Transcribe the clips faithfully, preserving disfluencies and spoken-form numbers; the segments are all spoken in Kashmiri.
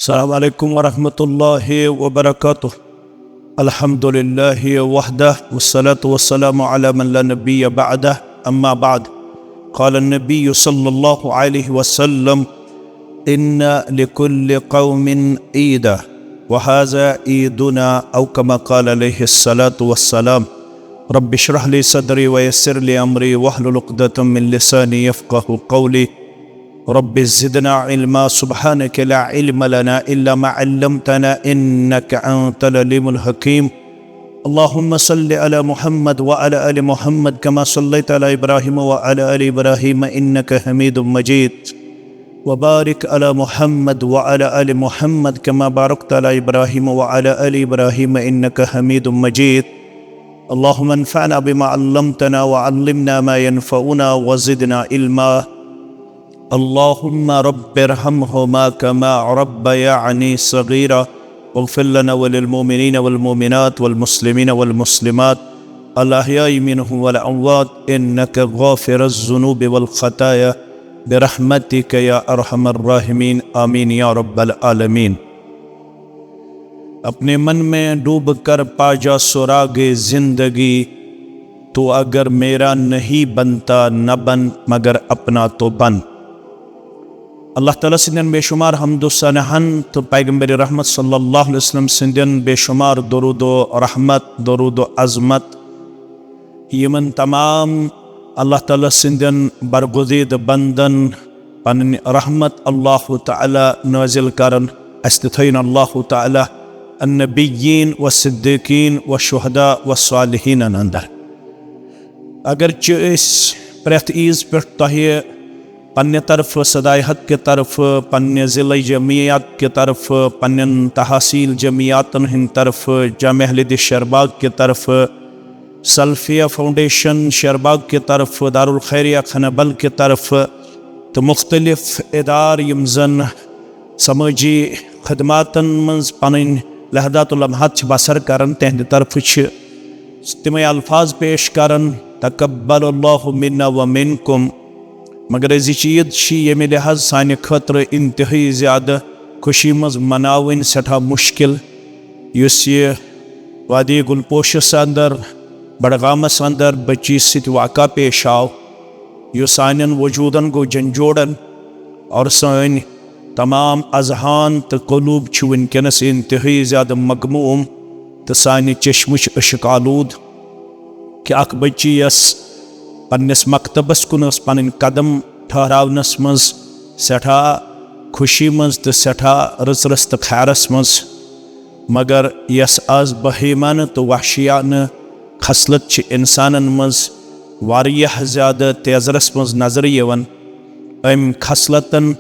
السلام عليكم ورحمة الله وبركاته. الحمد لله وحده والصلاة والسلام على من لا نبي بعده. أما بعد، قال النبي صلى الله عليه وسلم: إن لكل قوم عيدا، وهذا عيدنا، أو كما قال عليه الصلاة والسلام. رب اشرح لي صدري ويسر لي أمري واحلل عقدة من لساني يفقه قولي. رب زدنا علما، سبحانك لا علم لنا إلا ما علمتنا إنك أنت العليم الحكيم. اللهم صل على محمد وعلى آل محمد كما صليت على إبراهيم وعلى آل إبراهيم إنك حميد مجيد. وبارك على محمد وعلى آل محمد كما باركت على إبراهيم وعلى آل إبراهيم إنك حميد مجيد. اللهم انفعنا بما علمتنا وعلمنا ما ينفعنا وزدنا علما. اللهم رب ارحمهما كما ربياني صغيرا، واغفر لنا وللمؤمنين والمؤمنات والمسلمين والمسلمات الأحياء منهم والأموات إنك غافر الذنوب والخطايا برحمتك يا أرحم الراحمين. آمين يا رب العالمين. اپنے من میں ڈوب کر پا جا سراغ زندگی، تو اگر میرا نہیں بنتا نہ بن، مگر اپنا تو بن. اللہ تعالیٰ سٕنٛدٮ۪ن بے شمار حمد و ثناہن تہٕ پیغمبر رحمت صلی اللہ علیہ وسلم سٕنٛدٮ۪ن بے شمار درود و رحمت، درود و عظمت، یِمن تمام اللہ تعالیٰ سٕنٛدٮ۪ن برگزیدٕ بندن پنٕنۍ رحمت اللہ تعالیٰ نٲزِل کرن۔ اسہِ تہِ تھٲیِن اللہ تعالیٰ النبیین و صدیقین و شہداء و صالحینن اندر۔ اگرچہ أسۍ پرٛٮ۪تھ عیٖز پٮ۪ٹھ تۄہہِ پننہِ طرفہٕ، صداے حق کہِ طرفہٕ، پننہِ ضلع جمعیت کہِ طرفہٕ، پننٮ۪ن تحصیل جمعیاتن ہٕنٛدِ طرفہٕ، جامع اہل حدیث شیرباغ کہِ طرفہٕ، سلفیہ فاؤنڈیشن شیرباغ کہِ طرفہٕ، دارالخیریہ کھنبل کہِ طرفہٕ تہٕ مختلف ادارٕ یِم زن سمٲجی خدماتن منٛز پنٕنۍ لحظات و لمحات چھِ بسر کران، تِہنٛدِ طرفہٕ چھِ تِمے الفاظ پیش کران، تقبل اللہ منا و منکم۔ مگر أزِچ عیٖد چھِ ییٚمہِ لحاظ سانہِ خٲطرٕ انتہٲئی زیادٕ خوشی منٛز مناوٕنۍ سٮ۪ٹھاہ مُشکِل، یُس یہِ وادی گلپوشس اندر، بڈگامس اندر بچی سۭتۍ واقعہ پیش آو، یُس سانٮ۪ن وجوٗدن گوٚو جنجوڑن اور سٲنۍ تمام اذہان تہٕ قلوب چھِ وٕنکیٚنس انتہٲئی زیادٕ مغموم تہٕ سانہِ چشمہٕ چھِ اشک آلود۔ کہ اکھ بچی یس پننس مکتبس کُن ٲس پنٕنۍ قدم ٹھہراونس منٛز سٮ۪ٹھاہ خوشی منٛز تہٕ سٮ۪ٹھاہ رٕژ رٕژ تہٕ خیرس منٛز، مگر یس از بہیمانہٕ تہٕ وحشیانہٕ خصلت چھِ انسانن منٛز واریاہ زیادٕ تیزرس منٛز نظرِ یِوان، أمۍ خصلتن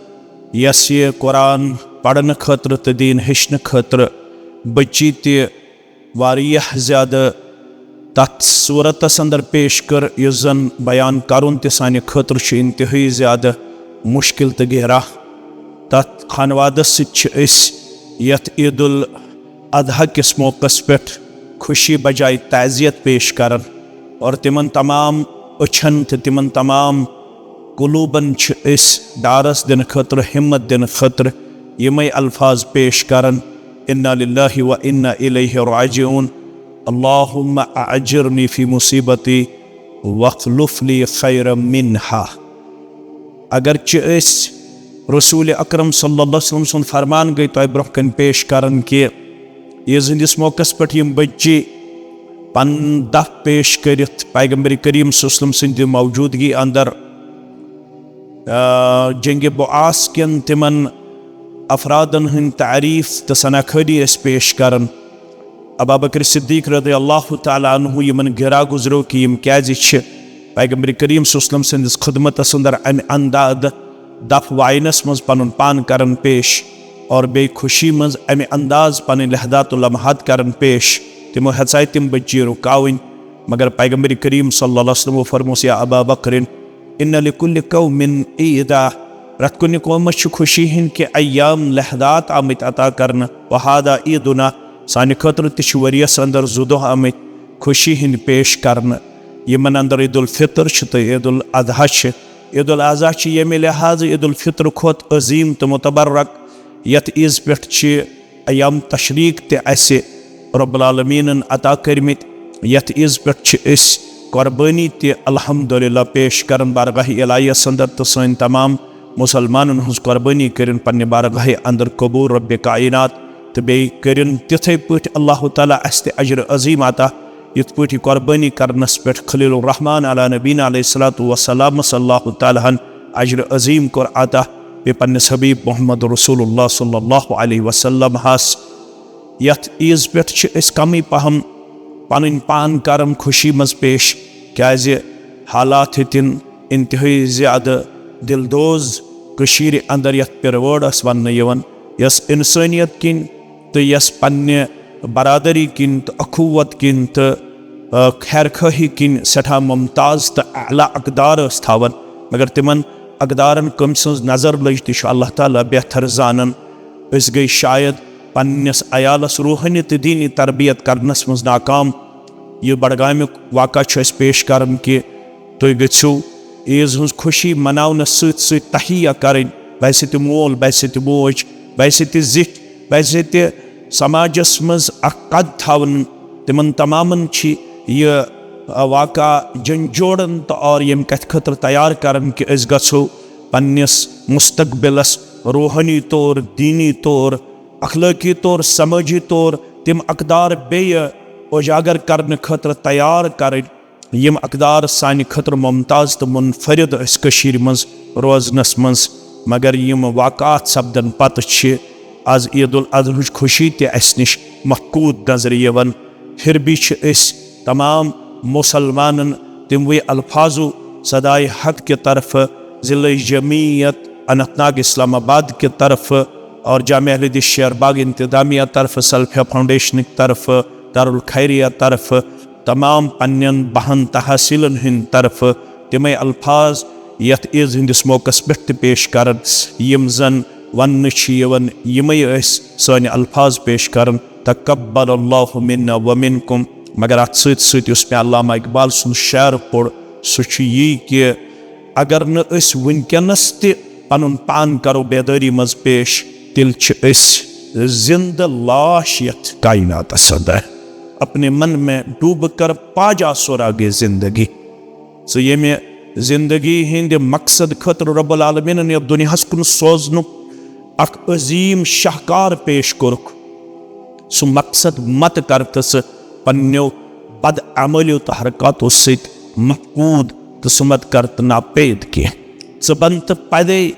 یس یہِ قرآن پرنہٕ خٲطرٕ تہٕ دیٖن ہیٚچھنہٕ خٲطرٕ بچی تہِ واریاہ زیادٕ تتھ صورتس اندر پیش کٔر، یُس زن بیان کرُن تہِ سانہِ خٲطرٕ چھُ انتہٲئی زیادٕ مشکل تہٕ گہرا۔ تتھ خانوادس سۭتۍ چھِ أسۍ یتھ عید الاضحیٰ کِس موقعس پٮ۪ٹھ خوشی بجایہِ تعزیت پیش کران اور تِمن تمام أچھن تہٕ تِمن تمام قلوبن چھِ أسۍ ڈارس دِنہٕ خٲطرٕ، ہمت دِنہٕ خٲطرٕ یِمے الفاظ پیش کران، انا للہ و انا الیہ راجعون، اللہم اجرنی فی مصیبتی واخلف لی خیرا منہا۔ اگرچہ أسۍ رسول اکرم صلی اللہ علیہ وسلم سُنٛد فرمان گٔے تۄہہِ برونٛہہ کنہِ پیش کران کہ عیٖز ہٕنٛدِس موقعس پٮ۪ٹھ یِم بچی پنُن دف پیش کٔرِتھ پیغمبر کریم صلی اللہ علیہ وسلم سٕنٛدِ موجودگی اندر، آ، جنگِ بعاث کٮ۪ن تِمن افرادن ہٕنٛدۍ تعریف تہٕ ثناء خٲلی ٲسۍ پیش کران۔ ابا بکر صدیق رضی اللہ تعالیٰ عنہ یِمن گرا گزرو کہ یِم کیازِ چھِ پیغمبر کریم صلی اللہ علیہ وسلم سٕنٛدِس خدمتس اندر امہِ انداز دف واینس منٛز پنُن پان کران پیش اور بیٚیہِ خوشی منٛز امہِ انداز پنٕنۍ لحظات و لمحات کران پیش۔ تِمو ہیژاے تِم بچی رُکاوٕنۍ، مگر پیغمبر کریم صلی اللہ علیہ وسلم فرموس، یا ابا بکرن، ان لکل قوم عیدا، پرٛٮ۪تھ کُنہِ قومس چھِ خوشی ہٕنٛدۍ کینٛہہ ایام، لحظات آمٕتۍ عطا کرنہٕ، وہذا عیدنا، سانہِ خٲطرٕ تہِ چھِ ؤریس اندر زٕ دۄہ آمٕتۍ خوشی ہٕنٛدۍ پیش کرنہٕ، یِمن اندر عید الفطر چھِ تہٕ عید الاضحیٰ چھِ۔ عید الاضحیٰ چھِ ییٚمہِ لحاظہٕ عید الفطر کھۄتہٕ عظیم تہٕ متبرک، یتھ عیز پٮ۪ٹھ چھِ ایام تشریق تہِ اسہِ رب العالمینن عطا کٔرمٕتۍ۔ یتھ عیز پٮ۪ٹھ چھِ أسۍ قربٲنی تہِ الحمدللہ پیش کران بارگاہ الہیس اندر، تہٕ سٲنۍ تمام مسلمانن ہٕنٛز قربٲنی کٔرِن پننہِ بارگاہ اندر قبول رب کائنات، تہٕ بیٚیہِ کٔرِن تِتھے پٲٹھۍ اللہ تعالیٰ اسہِ تہِ اجر عظیم عطا، یِتھ پٲٹھۍ یہِ قربٲنی کرنس پٮ۪ٹھ خلیل الرحمان علی نبینا علیہ الصلوۃ والسلامس اللہ تعالیٰ ہن اجر عظیم کوٚر عطا، بیٚیہِ پننِس حبیب محمد رسول اللہ صلی اللہ علیہ وسلم ہس۔ یتھ عیز پٮ۪ٹھ چھِ أسۍ کمٕے پہم پنٕنۍ پان کرم خوشی منٛز پیش، کیازِ حالات ہیٚتِن انتہٲئی زیادٕ دلدوز کٔشیٖرِ اندر، یتھ پِروٲڑ ٲس وننہٕ یِوان، یۄس انسٲنیت کِنۍ تہٕ یۄس پننہِ برادری کِنۍ تہٕ اخوت کِنۍ تہٕ، آ، خیر خواہی کِنۍ سٮ۪ٹھاہ ممتاز تہٕ اعلیٰ اقدار ٲس تھاوان، مگر تِمن اقدارن کٔمۍ سٕنٛز نظر لٔج، تہِ چھُ اللہ تعالیٰ بہتر زانان۔ أسۍ گٔے شاید پننِس عیالس روحٲنی تہٕ دینی تربیت کرنس منٛز ناکام۔ یہِ بڈگامیُک واقعہ چھُ اَسہِ پیش کران کہِ تُہۍ گٔژھِو عیز ہٕنٛز خوشی مناونس سۭتۍ سۭتۍ تہیہ کرٕنۍ، بحیثیت مول، بحیثیت موج، بحیثیت زِٹھۍ، بحیثیت سماجس منٛز اکھ قد تھاوُن۔ تِمن تمامن چھِ یہِ، آ، واقعہ جنجوڑن تہٕ اور ییٚمہِ کتھِ خٲطرٕ تیار کران کہِ أسۍ گژھو پننِس مستقبلس روحٲنی طور، دینی طور، اخلٲقی طور، سمٲجی طور تِم اقدار بیٚیہِ اجاگر کرنہٕ خٲطرٕ تیار کرٕنۍ، یِم اقدار سانہِ خٲطرٕ ممتاز تہٕ منفرد ٲسۍ کٔشیٖرِ منٛز روزنس منٛز، مگر یِم واقعات سپدن پتہٕ چھِ از عید الاضحیٰ ہٕچ خوشی تہِ اسہِ نِش مفقود نظرِ یِوان۔ پھر بھی چھِ أسۍ تمام مسلمانن تِموٕے الفاظو صدائے حق کہِ طرفہٕ، ضلع جمعیت اننت ناگ اسلام آباد کہِ طرفہٕ اور جامعہ اہل حدیث شیر باغ انتظامیہ طرفہٕ، سلفیہ فاؤنڈیشن کہِ طرفہٕ، دارالخیریہ طرفہٕ، تمام پننٮ۪ن بہن تحصیلن ہٕنٛدِ طرفہٕ تِمے الفاظ یتھ عیز ہٕنٛدِس موقعس پٮ۪ٹھ تہِ پیش کران، یِم زن وننہٕ چھِ یِوان، یِمے ٲسۍ سٲنۍ الفاظ پیش کران، تقبل اللہ منا و منکم۔ مگر اتھ سۭتۍ سۭتۍ یُس مےٚ علامہ اقبال سُنٛد شعر پوٚر، سُہ چھُ یی کہِ اگر نہٕ أسۍ وٕنکیٚنس تہِ پنُن پان کرو بیدٲری منٛز پیش، تیٚلہِ چھِ أسۍ زندٕ لاش یتھ کائناتس اندر۔ اپنے من میں ڈوب کر پا جا سراغ زندگی۔ ژٕ ییٚمہِ زندگی ہٕنٛدِ مقصد خٲطرٕ رب العالمینن یتھ دُنیاہس کُن سوزنُک اکھ عظیم شاہکار پیش کوٚرُکھ، سُہ مقصد مت کر تہٕ سُہ پننیو بد عملیو تہٕ حرکاتو سۭتۍ مفقود، تہٕ سُہ مت کر تہٕ ناپید کینٛہہ۔ ژٕ بن تہٕ پدے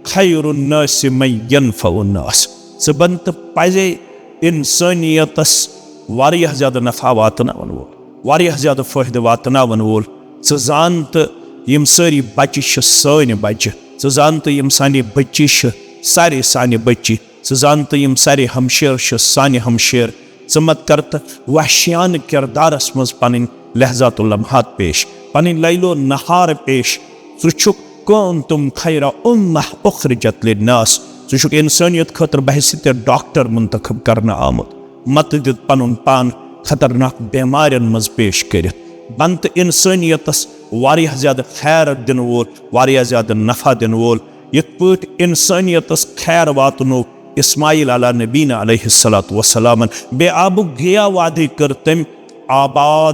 خیر الناس من ینفع الناس۔ ژٕ بن تہٕ پزے انسانیتس واریاہ زیادٕ نفع واتناون وول، واریاہ زیادٕ فٲیدٕ واتناون وول۔ ژٕ زان تہٕ یِم سٲری بچہِ چھِ سٲنۍ بچہِ۔ ژٕ زان تہٕ یِم سانہِ بچی چھِ سارے سانہِ بچی۔ ژٕ زان تہٕ یِم سارے ہمشیر چھِ سانہِ ہمشیر۔ ژٕ مت کر تہٕ وحشیانہٕ کردارس منٛز پنٕنۍ لحظات و لمحات پیش، پنٕنۍ لیل و نہار پیش۔ ژٕ چھُکھ کنتم خیر امہ اخرجت للناس۔ ژٕ چھُکھ انسانیت خٲطرٕ بحیثیت ڈاکٹر منتخب کرنہٕ آمُت۔ مت دِتھ پنُن پان خطرناک بیمارٮ۪ن منٛز پیش کٔرِتھ۔ بن تہٕ انسانیتس واریاہ زیادٕ خیر دِنہٕ وول، واریاہ زیادٕ نفع دِنہٕ وول۔ یِتھ پٲٹھۍ انسانیتس خیر واتنوو اسماعیل علیٰ نبینا علیہ الصلوۃ والسلامن، بے آبُک گیا وادی کٔر تٔمۍ آباد۔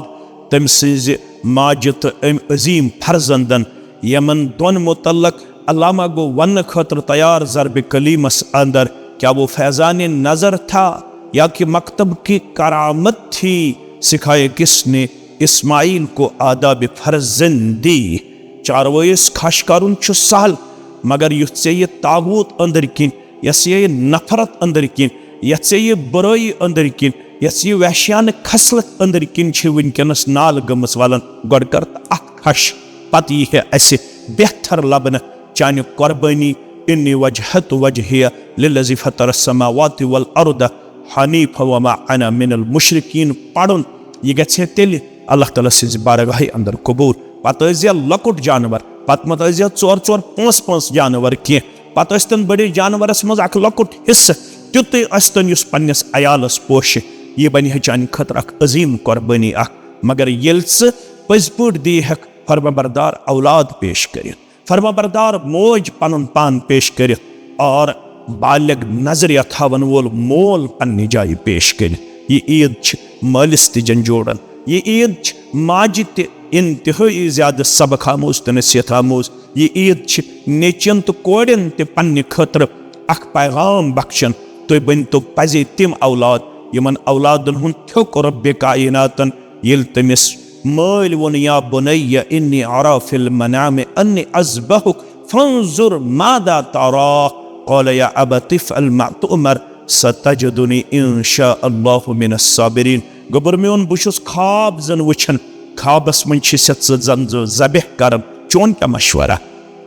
تٔمۍ سٕنزِ ماجہِ تہٕ أمۍ عظیم فرزندن، یمن دۄن متعلق علامہ گوٚو وننہٕ خٲطرٕ تیار ضرب کلیمس اندر، کیا وہ فیضان نظر تھا یا کہ مکتب کی کرامت تھی؟ سکھایا کس نے اسماعیل کو آداب فرزندی؟ چاروٲیِس خش کرُن چھُ سہل، مگر یُتھ ژےٚ یہِ طاغوت أنٛدٕرۍ کِنۍ، یۄس یہِ نفرت أنٛدٕرۍ کِنۍ، یۄس ژےٚ یہِ بُرٲیی أنٛدٕرۍ کِنۍ، یۄس یہِ وحشیانہٕ خصلت أنٛدٕرۍ کِنۍ چھِ وٕنکیٚنس نال گٔمٕژ ولان، گۄڈٕ کر تہٕ اکھ خش، پتہٕ یی ہے اسہِ بہتر لبنہٕ چانہِ قربٲنی۔ انی وجہت وجہیہ للذی فطر السماوات والارض حنیفا وما انا من المشرکین پرُن، یہِ گژھِ ہے تیٚلہِ اللہ تعالیٰ سٕنٛزِ بارگاہہِ اندر قبول۔ پتہٕ ٲسۍ زِ لۄکُٹ جانور، پتہٕ مت ٲسۍ زِ ژور ژور پانٛژھ پانٛژھ جانور کینٛہہ، پتہٕ ٲسۍ تن بٔڑِس جانورس منٛز اکھ لۄکُٹ حصہٕ، تیُتُے ٲسۍ تن یُس پننِس عیالس پوشہِ۔ یہِ بنہِ ہے چانہِ خٲطرٕ اکھ عظیم قربٲنی اکھ۔ مگر ییٚلہِ ژٕ پٔزۍ پٲٹھۍ دی ہٮ۪کھ فرمانبردار اولاد پیش کٔرِتھ، فرمانبردار موج پنُن پان پیش کٔرِتھ، اور بالغ نظریہ تھاون وول مول پننہِ جایہِ پیش کٔرِتھ۔ یہِ عید چھِ مٲلِس تہِ جنجوڑن، یہِ عید چھِ ماجہِ تہِ انتہٲئی زیادٕ سبق آموز تہٕ نصیحت آموز۔ یہِ عید چھِ نیچین تہٕ کورٮ۪ن تہِ پننہِ خٲطرٕ اکھ پیغام بخشان۔ تُہۍ بٔنۍتو پزے تِم اولاد، یِمن اولادن ہُنٛد تھیوٚک رۄبِ کائناتن، ییٚلہِ تٔمِس مٲلۍ ووٚن، یا بنی انی ارا فی المنام انی اذبحک فانظر ماذا ترا، قال یا ابت افعل ما تؤمر ستجدنی ان شاء اللہ من الصابرین۔ گوٚبُر میون، بہٕ چھُس خواب زن وٕچھان، خوابس منٛز چھِ ژےٚ ژٕ زن زٕ ذبح کران، چون کیٛاہ مشورہ؟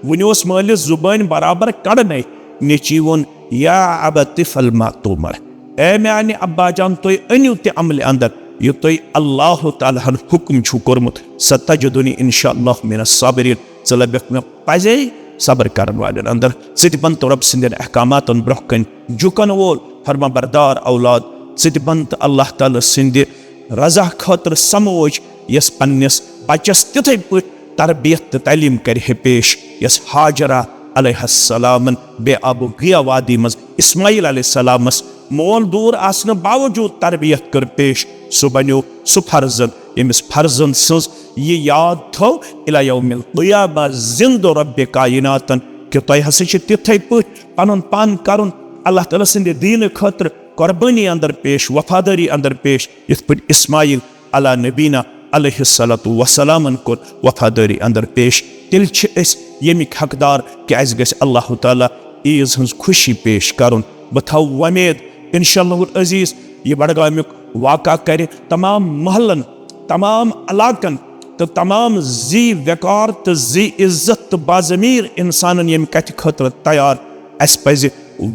وُنہِ اوس مٲلِس زُبٲنۍ برابر کڑنے، نیٚچی ووٚن، یا ابت افعل ما تؤمر، اے میانہِ ابا جان، تُہۍ أنِو تہِ عملہِ اندر یہِ تۄہہِ اللہ تعالیٰ ہن حُکم چھُو کوٚرمُت، ستجدنی ان شاء اللہ من الصابرین، ژٕ لبکھ مےٚ پزے صبر کرن والٮ۪ن اندر۔ ژٕ تہِ بن تہٕ رۄب سٕنٛدٮ۪ن احکاماتن برونٛہہ کنہِ جُکن وول فرما بردار اولاد، ژٕ تہِ بن تہٕ اللہ تعالیٰ سٕنٛدِ رضا خٲطرٕ سموج، یس پننِس بچس تِتھے پٲٹھۍ تربیت تہٕ تعلیٖم کرِ ہے پیش، یس ہاجرہ علیہ السلامن بے آب و گیا وادی منٛز اسماعیل علیہ السلامس مول دوٗر آسنہٕ باوجوٗد تربیت کٔر پیش، سُہ بنیو سُہ فرزند، ییٚمِس فرزند سٕنٛز یہِ یاد تھٲو الی یوم القیامہ زندٕ رۄبِ کائناتن، کہِ تۄہہِ ہسا چھِ تِتھے پٲٹھۍ پنُن پان کرُن اللہ تعالیٰ سٕنٛدِ دیٖنہٕ خٲطرٕ قربٲنی اندر پیش، وفادٲری اندر پیش، یِتھ پٲٹھۍ اسماعیل علی نبینا علیہ الصلوۃ والسلامن کوٚر وفادٲری اندر پیش۔ تیٚلہِ چھِ أسۍ ییٚمِکۍ حقدار، کہِ اَسہِ گژھِ اللہ تعالیٰ عیٖز ہٕنٛز خوشی پیش کرُن۔ بہٕ تھاوٕ وۄمید، انشاءاللہ العزیز، یہِ بڈگامیُک واقعہ کرِ تمام محلن، تمام علاقن تہٕ تمام ذی وقار تہٕ ذی عزت تہٕ باضمیر انسانن ییٚمہِ کتھِ خٲطرٕ تیار۔ اَسہِ پزِ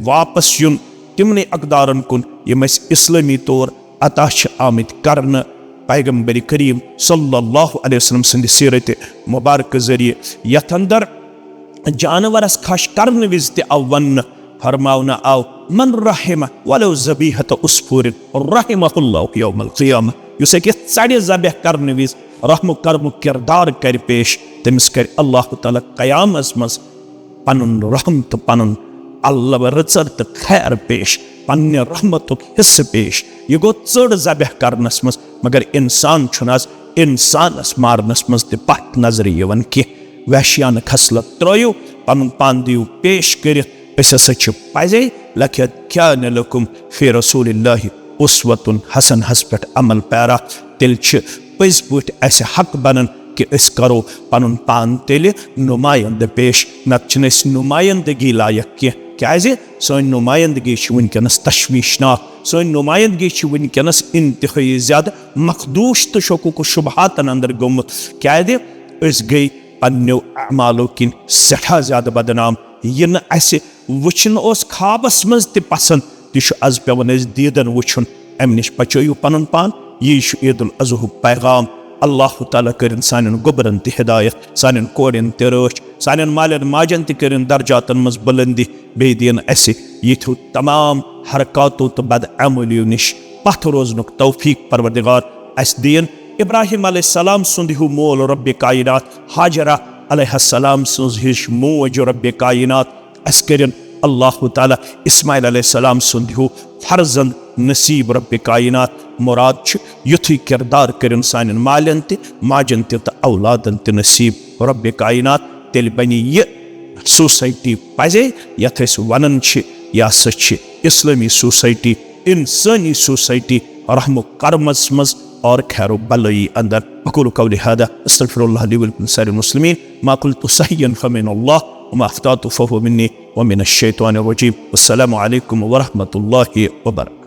واپس یُن تِمنٕے اقدارن کُن، یِم اَسہِ اسلٲمی طور عطا چھِ آمٕتۍ کرنہٕ۔ پیغمبر کریم صلی اللہ علیہ وسلم سٕنٛدِ سیرت مبارکہٕ ذٔریعہٕ، یتھ اندر جانورس خش کرنہٕ وِزِ تہِ آو وننہٕ، فرماونہٕ آو، من رحم ولو ذبیحۃ عصفور رحمہ اللہ یوم القیامہ، یُس أکِس ژرِ ذبح کرنہٕ وِزِ رحم و کرمُک کردار کرِ پیش، تٔمِس کرِ اللہ تعالیٰ قیامس منٛز پنُن رحم تہٕ پنُن اللہ رٕژر تہٕ خیر پیش، پننہِ رحمتُک حصہٕ پیش۔ یہِ گوٚو ژٔر ذبح کرنس منٛز، مگر انسان چھُنہٕ از انسانس مارنس منٛز تہِ پتھ نظرِ یِوان کینٛہہ۔ وحشیانہٕ خصلت ترٲیِو، پنُن پان دِیِو پیش کٔرِتھ۔ أسۍ ہسا چھِ پزے لقد کان لکم فی رسول اللہ اسوۃ حسنہس پٮ۪ٹھ عمل پیرا۔ تیٚلہِ چھِ پٔزۍ پٲٹھۍ اَسہِ حق بنان کہِ أسۍ کرو پنُن پان تیٚلہِ نُمایندٕ پیش، نتہٕ چھِنہٕ أسۍ نُمایندگی لایق کینٛہہ۔ کیازِ؟ سٲنۍ نُمایندگی چھِ وٕنکیٚنس تشویشناک، سٲنۍ نُمایندگی چھِ وٕنکیٚنس انتہٲئی زیادٕ مخدوش تہٕ شکوک و شبہاتن اندر گٔمٕژ۔ کیازِ؟ أسۍ گٔے پننیو اعمالو کِنۍ سٮ۪ٹھاہ زیادٕ بدنام۔ یہِ نہٕ اَسہِ وٕچھُن اوس خوابس منٛز تہِ پسند، تہِ چھُ از پٮ۪وان اَسہِ دیٖدن وٕچھُن۔ امہِ نِش بچٲیِو پنُن پان۔ یی چھُ عید الاضحیٰ ہُک پیغام۔ اللہ تعالیٰ کٔرِن سانٮ۪ن گوٚبرن تہِ ہدایت، سانٮ۪ن کورٮ۪ن تہِ رٲچھ، سانٮ۪ن مالٮ۪ن ماجن تہِ کٔرِن درجاتن منٛز بلندی، بیٚیہِ دِیِن اَسہِ یِتھیو تمام حرکاتو تہٕ بدعملیو نِش پتھ روزنُک توفیق پروردگار۔ اَسہِ دِیِن ابراہیم علیہ السلام سُنٛد ہیوٗ مول رۄبِ کائنات، ہاجرہ علیہ السلام سٕنٛز ہِش موج رۄبِ کائنات۔ اَسہِ کٔرِن اللہ تعالیٰ اسماعیل علیہ السلام سُنٛد ہیوٗ فرزند نصیب رۄبِ کائنات۔ مُراد چھُ یُتھُے کردار کٔرِن سانٮ۪ن مالٮ۪ن تہِ، ماجن تہِ تہٕ اولادن تہِ نصیب رۄبِ کائنات۔ تیٚلہِ بنہِ یہِ سوسایٹی پزے یتھ أسۍ ونان چھِ، یہِ ہسا چھِ اسلٲمی سوسایٹی، انسٲنی سوسایٹی، رحم و کرمس منٛز اور خیر و بلٲیی اندر۔ اقول قولی هذا استغفر الله لي ولكم سائر المسلمين، ما قلت سهيا فمن الله وما اخطأت فهو مني ومن الشيطان الرجيم۔ والسلام عليكم ورحمة الله وبركاته۔